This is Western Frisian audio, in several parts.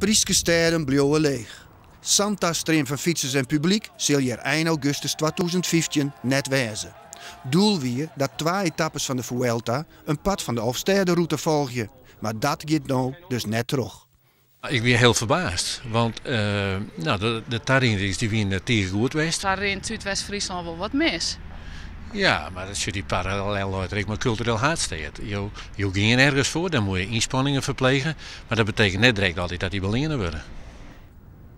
Fryske stêden bliuwe leech. Sa'n tastream fan fytsers en publyk sil hjir ein augustus 2015 net wêze. Doel wie dat twa etappes fan de Vuelta in part fan de Alvestêderûte folgje, mar dat giet no dus net troch. Ik wie hiel ferbaasd, want no, de tariedings dy wiene tige goed west. Sa rint Súdwest-Fryslân wol wat mis. Ja, mar dat sjoch dy parallel leit der ek mei kultureel haadstêd. Jo, jo gean ergens foar, dêr moatte je ynspanningen ferplege, mar dat betekent net direkt altyd dat dy beleane wurde.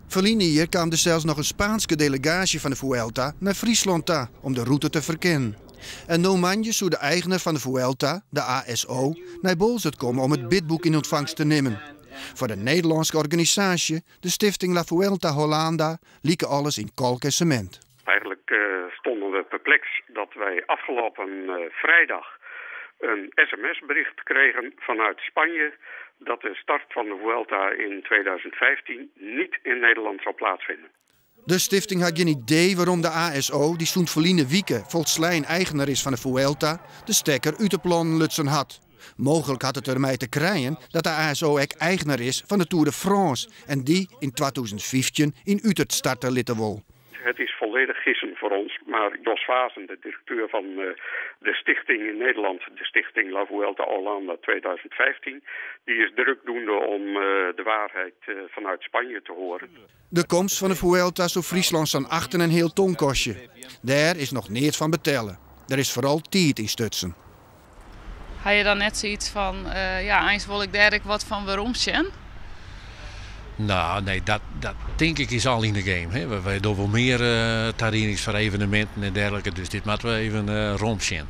Ferline jier kaam der sels noch in Spaanske delegaasje fan de Vuelta nei Fryslân ta om de rûte te ferkennen. En no moandei soe de eigner fan de Vuelta, de ASO, nei Boalsert komme om it bidboek yn ûntfangst te nimmen. Foar de Nederlânske organisaasje, de Stifting La Vuelta Holanda, like alles yn kalk en semint. Eigenlijk stonden we perplex dat wij afgelopen vrijdag een sms-bericht kregen vanuit Spanje dat de start van de Vuelta in 2015 niet in Nederland zal plaatsvinden. De stifting hat gjin idee wêrom't de ASO, dy't sûnt ferline wike folslein eigener is fan de Vuelta, de stekker út de plannen lutsen hat. Mooglik hat it dermei te krijen dat de ASO ek eigner is fan de Tour de France en dy yn 2015 yn Utert starte litte wol. Het is volledig gissen voor ons, maar Jos Vazen, de directeur van de stichting in Nederland, de stichting La Vuelta Holanda 2015, die is drukdoende om de waarheid vanuit Spanje te horen. De komst fan de Vuelta soe Fryslân sa'n acht en in heal ton kostje. Dêr is noch neat fan betelle. Der is foaral tiid yn stutsen. Ha je dan net sayts fan, ja, eins wol ik dêr ek wat fan werom sjen? No, nee, dat, dat tink ik is al yn de game. Hè. Wy dogge wol mear tariedings foar eveneminten en dergelike, dus dit moatte we even rom sjen.